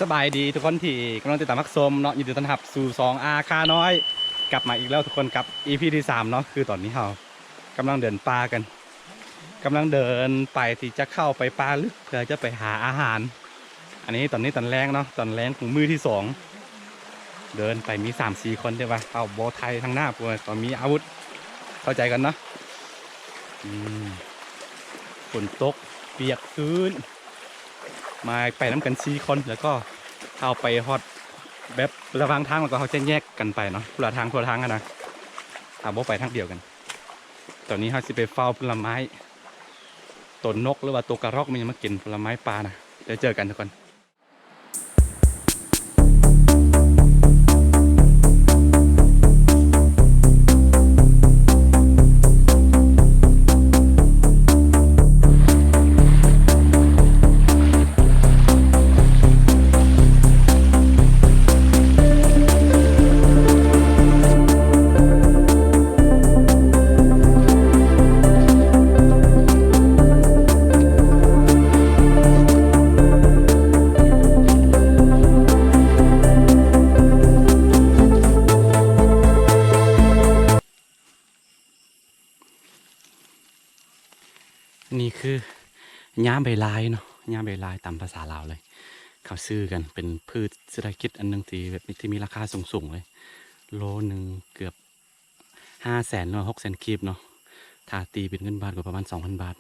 ສະບາຍດີທຸກຄົນທີ່ກຳລັງຕິດຕາມຮັບຊົມເນາະ, ຍິນດີຕ້ອນຮັບສູ່ຊ່ອງອາຄານ້ອຍ ກັບມາອີກແລ້ວທຸກຄົນ ກັບອີພີທີສາມເນາະ. ຄືຕອນນີ້ເຮົາກຳລັງເດີນປ່າກັນ ກຳລັງເດີນໄປທີ່ຈະເຂົ້າໄປປ່າລຶກ ເພື່ອຈະໄປຫາອາຫານ. ອັນນີ້ຕອນນີ້ຕອນແລງເນາະ, ຕອນແລງຂອງມື້ທີສອງ ເດີນໄປມີສາມສີ່ຄົນ ແຕ່ວ່າເຮົາບໍ່ຖ່າຍທາງໜ້າ ເພາະວ່າເຂົາມີອາວຸດ ເຂົ້າໃຈກັນເນາະ. ອືມ ຝົນຕົກ ປຽກຊື້ນ ມາໄປນຳກັນສີ່ຄົນ ແລ້ວກໍເຮົາໄປຮອດແບບລະຫວ່າງທາງ ແລ້ວກໍເຮົາຈະແຍກກັນໄປເນາະ ຄົນລະທາງ ຄົນລະທາງຫັ້ນນະ ເຮົາບໍ່ໄປທາງດຽວກັນ. ຕອນນີ້ເຮົາຊິໄປເຝົ້າຜົນລະໄມ້ ໂຕນົກ ຫຼືວ່າໂຕກະຮອກ ມັນຍັງມາກິນຜົນລະໄມ້ປ່ານະ. ດຽວເຈີກັນທຸກຄົນ. ນີ້ຄືຫຍ້າໃບລາຍເນາະ, ຫຍ້າໃບລາຍຕາມພາສາລາວເລີຍ. ເຂົາຊື້ກັນເປັນພືດເສດຖະກິດອັນໜຶ່ງທີ່ແບບ ທີ່ມີລາຄາສູງໆເລີຍ, ໂລໜຶ່ງເກືອບຫ້າແສນ ຫຼືວ່າຫົກແສນກີບເນາະ, ຖ້າຕີເປັນເງິນບາດກໍປະມານສອງພັນບາດ.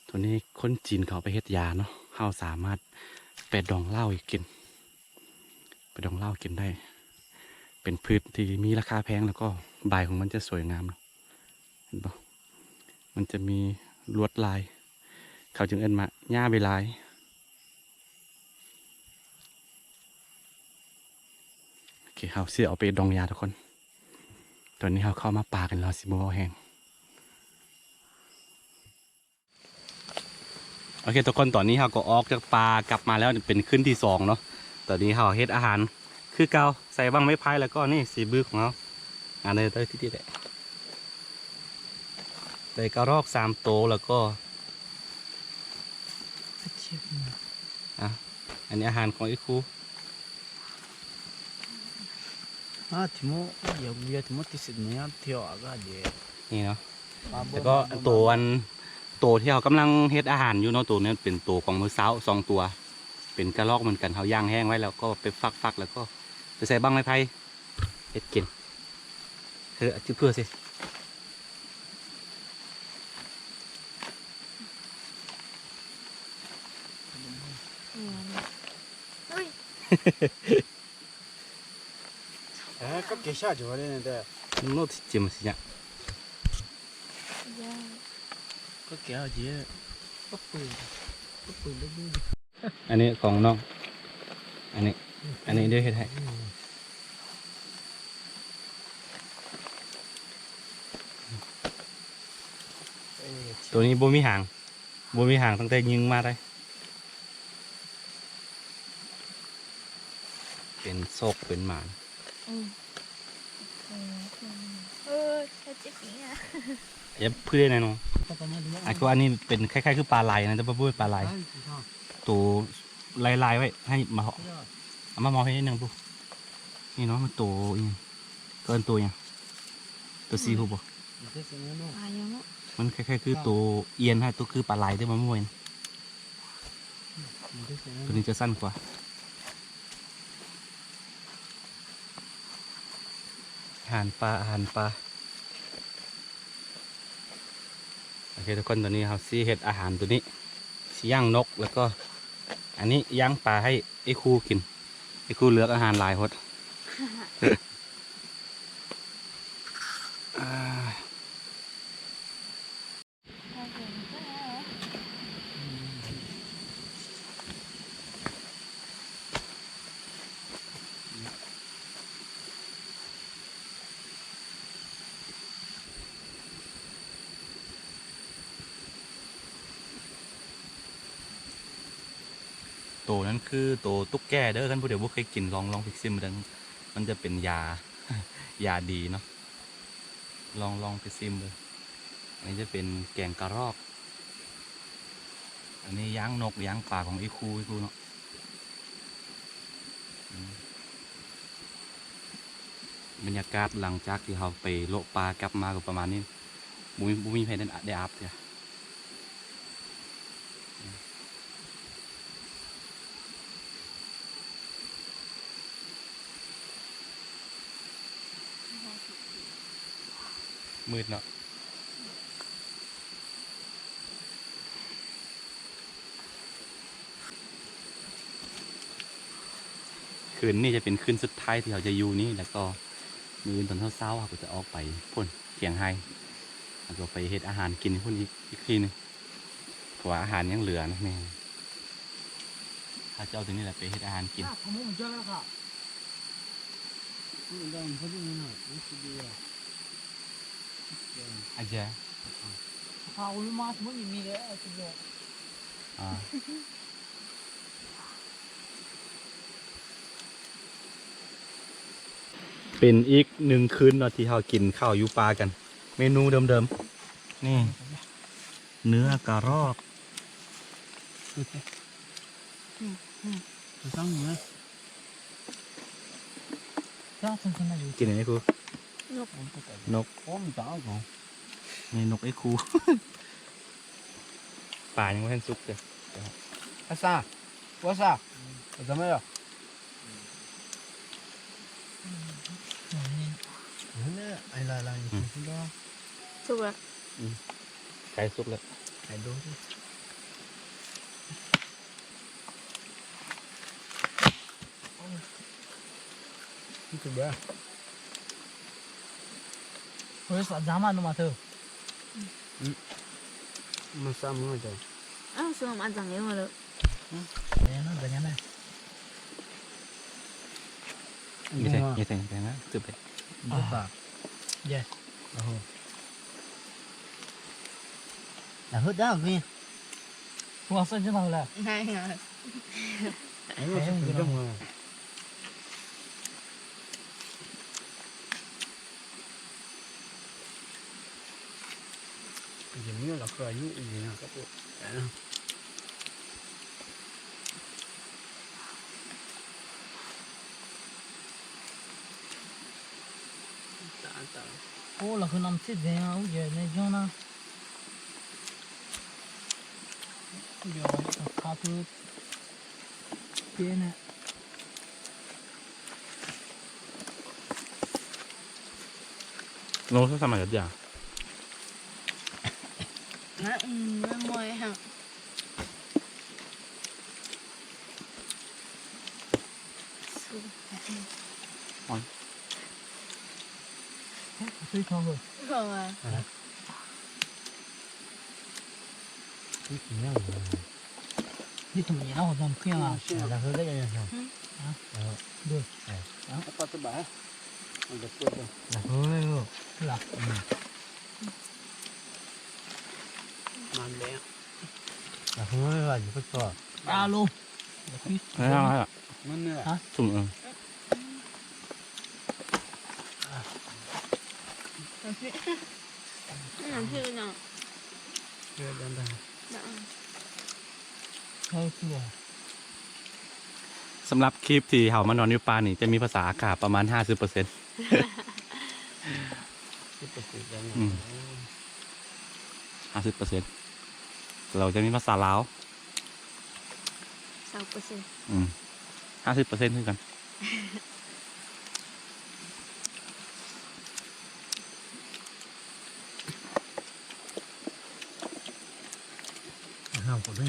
ໂຕນີ້ຄົນຈີນເຂົາເອົາໄປເຮັດຢາເນາະ, ເຮົາສາມາດໄປດອງເຫຼົ້າກິນ ໄປດອງເຫຼົ້າກິນໄດ້. ເປັນພືດທີ່ມີລາຄາແພງ ແລ້ວກໍໃບຂອງມັນຈະສວຍງາມເນາະ, ເຫັນບໍ່? ມັນຈະມີລວດລາຍ, ເຂົາຈຶ່ງເອີ້ນວ່າຫຍ້າໃບລາຍ. ໂອເຄ ເຮົາຊິເອົາໄປດອງຢາທຸກຄົນ. ຕອນນີ້ເຮົາເຂົ້າມາປ່າກັນແລ້ວ ເຮົາຊິບໍ່ເວົ້າແຮງ. ໂອເຄທຸກຄົນ, ຕອນນີ້ເຮົາກໍອອກຈາກປ່າກັບມາແລ້ວ ເປັນຄືນທີສອງເນາະ. ຕອນນີ້ເຮົາເຮັດອາຫານຄືເກົ່າ, ໃສ່ບັ້ງໄມ້ໄຜ່ ແລ້ວກໍນີ້ສີບືຂອງເຮົາ. ອັນນີ້ໄດ້ທີ່ ທີ່ໄດ້ ໄດ້ກະຮອກສາມໂຕ ແລ້ວກໍ ອ່ະ ອັນນີ້ອາຫານຂອງອີ່ຄູ. ອ່າ ທິໂມ ຢາກເວຍ ທິໂມ ຕິດສິດເມຍ ທຽວອາກາດເດ ນີ້ເນາະ. ແລ້ວກໍໂຕອັນ ໂຕທີ່ເຮົາກຳລັງເຮັດອາຫານຢູ່ເນາະ, ໂຕນີ້ເປັນໂຕຂອງມື້ເຊົ້າສອງຕົວ ເປັນກະຮອກເໝືອນກັນ. ເຮົາຍ່າງແຫ້ງໄວ້ ແລ້ວກໍໄປຟັກໆ ແລ້ວກໍໄປໃສ່ບັ້ງໄມ້ໄຜ່ເຮັດກິນ. ເອີ ຈຸດເພື່ອຊິ ເອີ ກໍເກຊາຢູ່ວ່າເດ້ແຕ່ ໂນດຈິມຊິຍະ ກໍເກເອົາເຈ ກໍປືນ ກໍປືນໄດ້ຢູ່. ອັນນີ້ຂອງນ້ອງ ອັນນີ້ ອັນນີ້ເດີເຮັດໃຫ້. ໂຕນີ້ບໍ່ມີຫາງ ບໍ່ມີຫາງຕັ້ງແຕ່ຍິງມາໄດ້ ເປັນໂຊກເປັນໝານ. ອືມ ເອີ ເອີ ເຈັບນີ້ອະ ຢ່າເພື່ອນະນ້ອງ. ອ່ະ ກໍອັນນີ້ເປັນຄ້າຍໆຄືປາໄຫຼນະ ແຕ່ບໍ່ແມ່ນປາໄຫຼ ໂຕລາຍໆໄວ້ໃຫ້ມາເຫາະ ເອົາມາເໝາະໃຫ້ໜຶ່ງພຸ້ນ. ນີ້ເນາະ ມັນໂຕອີ່ຫຍັງ ເອີ້ນໂຕຫຍັງ? ໂຕຊີຮູ້ບໍ່? ປາຫຍັງເນາະ? ມັນຄ້າຍໆຄືໂຕອຽນຫັ້ນ ໂຕຄືປາໄຫຼ ແຕ່ວ່າບໍ່ແມ່ນ. ໂຕນີ້ຈະສັ້ນກວ່າ. ອາຫານປາ ອາຫານປາ. ໂອເຄທຸກຄົນ, ຕອນນີ້ເຮົາຊິເຮັດອາຫານໂຕນີ້ ຊິຍ່າງນົກ ແລ້ວກໍອັນນີ້ຍ່າງປາໃຫ້ໄອ້ຄູກິນ. ໄອ້ຄູເລືອກອາຫານຫຼາຍໂພດ. ໂຕນັ້ນຄືໂຕຕຸກແກເດີ, ຄັນຜູ້ໃດບໍ່ເຄີຍກິນ ລອງ ລອງໄປຊິມເບິ່ງ. ມັນຈະເປັນຢາ ຢາດີເນາະ, ລອງ ລອງໄປຊິມເບິ່ງ. ອັນນີ້ຈະເປັນແກງກະຮອກ, ອັນນີ້ຍ່າງນົກ ຍ່າງປາຂອງອີ່ຄູ ອີ່ຄູເນາະ. ບັນຍາກາດຫຼັງຈາກທີ່ເຮົາໄປເລາະປ່າກັບມາກໍປະມານນີ້ ບໍ່ມີ ບໍ່ມີໃຜໄດ້ ໄດ້ອາບເທື່ອ. ມືດເນາະ. ຄືນນີ້ຈະເປັນຄືນສຸດທ້າຍທີ່ເຮົາຈະຢູ່ນີ້ ແລ້ວກໍມື້ອື່ນຕອນເຊົ້າໆ ເຮົາກໍຈະອອກໄປພຸ້ນ ຂຽງໄຮ່ ແລ້ວກໍໄປເຮັດອາຫານກິນຢູ່ພຸ້ນອີກ ອີກທີໜຶ່ງ ເພາະວ່າອາຫານຍັງເຫຼືອນະ. ແມ່ນ ເຮົາຈະເອົາຕົວນີ້ແຫຼະໄປເຮັດອາຫານກິນ. ອາຈາ ອ່າ ເປັນອີກໜຶ່ງຄືນເນາະ ທີ່ເຮົາກິນເຂົ້າຢູ່ປ່າກັນ ເມນູເດີມໆ ນີ້ ເນື້ອກະຮອກ. ອືມ ອືມ ໄປສັ່ງເນາະ ກິນອັນນີ້ຄູ ນົກ ນົກ ໂອ້ ມັນຈະເອົາຂອງ ນີ້ນົກໄອ້ຄູ. ປາຍັງບໍ່ທັນສຸກເດີ. ອາຊາ ວາຊາ ອືມ ເອົາຈາກໄມ້ດອກ. ນັ້ນແຫຼະ ໄອ້ລາຍໆ ອືມ ສຸກແລ້ວ ອືມ ໃກ້ສຸກແລ້ວ ໃຫ້ດູ. ເຮີ້ຍ ສາມ ສາມ ມາ ມາເທີ ອືມ ມາສາມມື້ເຈົ້າ. ອ້າວ ສວມອັນຈັງເອງມາເລີຍ. ອືມ ແມ່ນ ເປັນຫຍັງນະ? ນີ້ແທ້ ນີ້ແທ້ ແທ້ນະ ຄືແບບ ບໍ່ປາກ ເຢ ໂອ້ໂຫ ລະເຮີດດາວນີ້ ຫົວເສັ້ນຈະເອົາລະ ໃຊ່ ເອີ ເປັນຈັງຫວະ. ໂອ້ ລະຄືນ້ຳຊິດແດງ ເອົາເຢ ໃນຈ້ອງນະ ເດີ ຂາຄື ເປັນນະ. ໂລສາມຮ້ອຍບາດ. ອືມ ເລີ່ມມວຍຫັ້ນ ເອີ ເອີ ເອີ ນີ້ ໂຕນີ້ເນາະ ຈຳເຄື່ອງ ລະເຮີໄດ້ຍັງ ຮະ ເອີ ເດີ ເອີ ເອົາ ປັດສະບາຍ ມັນຈະເປີດ ລະເຮີ ລະ ອືມ ມັນແລ້ວ ລະເຮີວ່າຢູ່ປະຈອດ ອາໂລ ມັນເນຍ ຮະ ຊຸມ ເອີ ອືມ ຄືເນາະ ເອີ ດຳໆ ເອີ ຄືວ່າ ສຳລັບຄລິບທີ່ເຮົາມານອນຢູ່ປ່ານີ້ ຈະມີພາສາອາກາປະມານຫ້າສິບເປີເຊັນ ສິບເປີເຊັນ ອືມ ຫ້າສິບເປີເຊັນ ແລ້ວຈະມີພາສາລາວ ຊາວເປີເຊັນ ອືມ ຫ້າສິບເປີເຊັນຄືກັນ. ເຮົາກໍໄດ້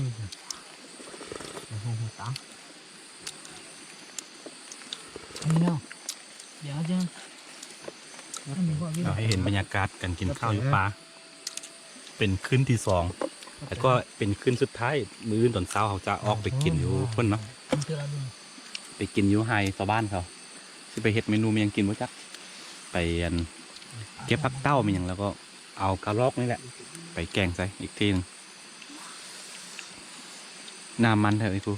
ເຮົາກໍຕາມ ອັນນີ້ເນາະ ດຽວຈະ ເຮົາໃຫ້ເຫັນບັນຍາກາດການກິນເຂົ້າຢູ່ປ່າ ເປັນຄືນທີສອງ ແລ້ວກໍເປັນຄືນສຸດທ້າຍ ມື້ອື່ນຕອນເຊົ້າເຮົາຈະອອກໄປກິນຢູ່ພຸ້ນເນາະ ໄປກິນຢູ່ໄຮ່ຊາວບ້ານເຂົາ ຊິໄປເຮັດເມນູຫຍັງກິນບໍ່ຈັກ ໄປ ອັນ ເກັບຜັກເຕົ້າແມ່ນຫຍັງ ແລ້ວກໍເອົາກະລອກນີ້ແຫຼະ ໄປແກງໃສ່ອີກທີໜຶ່ງ ນ້ຳມັນແທ້ ເອີຍ ເ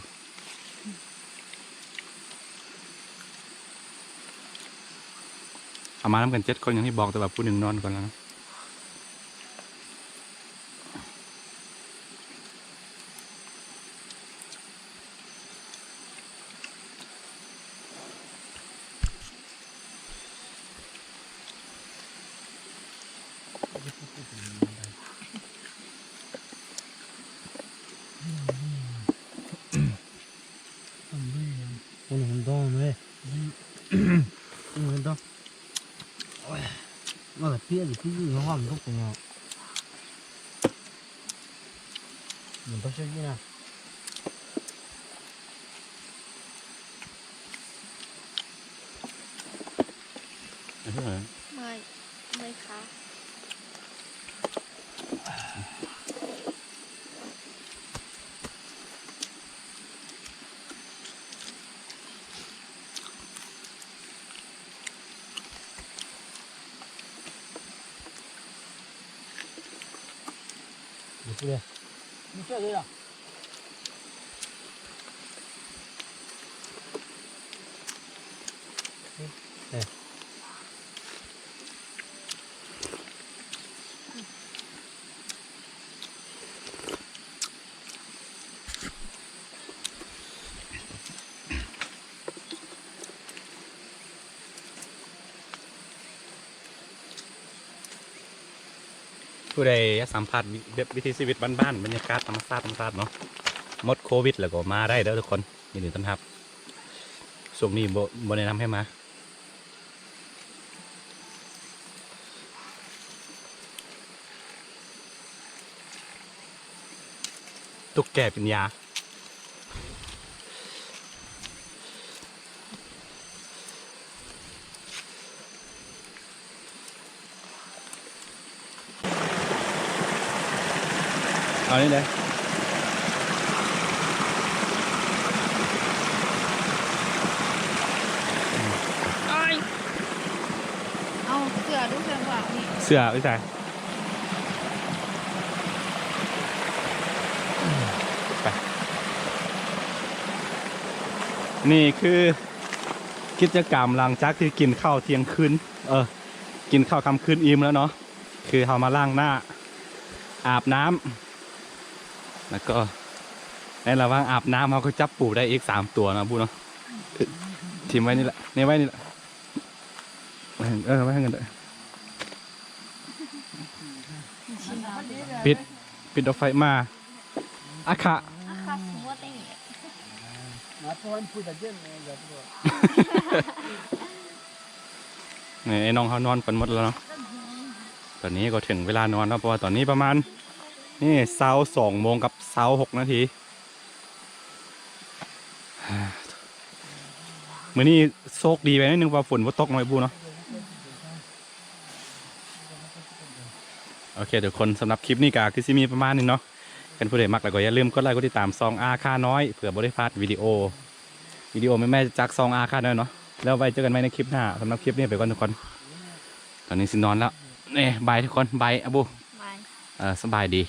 ອົາມານຳກັນເຈັດຄົນ ຢ່າງທີ່ບອກ ແຕ່ວ່າຜູ້ໜຶ່ງນອນກ່ອນແລ້ວນະ. Nó hông đau nữa. Nó đau. Ôi. Nó là pía thì pía nó hông đau cũng ngọt. Mình có sốt gì nè. ເມື່ອຍ ເມື່ອຍຂາ. ຜູ້ໃດຢາກສຳຜັດ ແບບວິຖີຊີວິດບ້ານໆ ບັນຍາກາດທຳມະຊາດ ທຳມະຊາດເນາະ ໝົດໂຄວິດແລ້ວກໍມາໄດ້ເດີທຸກຄົນ ຍິນດີຕ້ອນຮັບ. ຊ່ວງນີ້ບໍ່ ບໍ່ແນະນຳໃຫ້ມາ. ຕຸກແກເປັນຢາ. ເອົານີ້ເດ້. ເອົາເສື້ອດູ ເສື້ອ ເສື້ອຢູ່ໃສ? ໄປ ນີ້ຄືກິດຈະກຳຫຼັງຈາກທີ່ກິນເຂົ້າທ່ຽງຄືນ ເອີ ກິນເຂົ້າຄ່ຳຄືນອີ່ມແລ້ວເນາະ ຄືເຮົາມາລ້າງໜ້າ ອາບນ້ຳ ແລ້ວກໍໃນລະຫວ່າງອາບນ້ຳ ເຮົາກໍຈັບປູໄດ້ອີກສາມຕົວເນາະ ບຸເນາະ. ຖິ້ມໄວ້ນີ້ແຫຼະ ນີ້ໄວ້ນີ້ແຫຼະ ເອີ ໄວ້ໃຫ້ກັນເດີ. ປິດ ປິດດອກໄຟມາ ອາຄະ ອາຄະ ນີ້ ໄອ້ນ້ອງເຮົານອນກັນໝົດແລ້ວເນາະ. ຕອນນີ້ກໍເຖິງເວລານອນແລ້ວ ເພາະວ່າຕອນນີ້ປະມານ ນີ້ ຊາວສອງໂມງກັບຊາວຫົກນາທີ. ມື້ນີ້ໂຊກດີໄປໜ້ອຍໜຶ່ງ ເພາະວ່າຝົນບໍ່ຕົກເນາະ ໄອ້ບູເນາະ. ໂອເຄທຸກຄົນ ສຳລັບຄລິບນີ້ກໍຄືຊິມີປະມານນີ້ເນາະ. ຄັນຜູ້ໃດມັກແລ້ວກໍຢ່າລືມກົດໄລກົດຕິດຕາມຊ່ອງອາຄານ້ອຍ ເພື່ອບໍ່ໄດ້ພາດວິດີໂອ ວິດີໂອໃໝ່ໆຈາກຊ່ອງອາຄານ້ອຍເນາະ. ແລ້ວໄວ້ເຈີກັນໃໝ່ໃນຄລິບໜ້າ. ສຳລັບຄລິບນີ້ໄປກ່ອນທຸກຄົນ ຕອນນີ້ຊິນອນແລ້ວ. ເອີ ບາຍທຸກຄົນ ບາຍ ອາບູ ບາຍ ເອີ ສະບາຍດີ.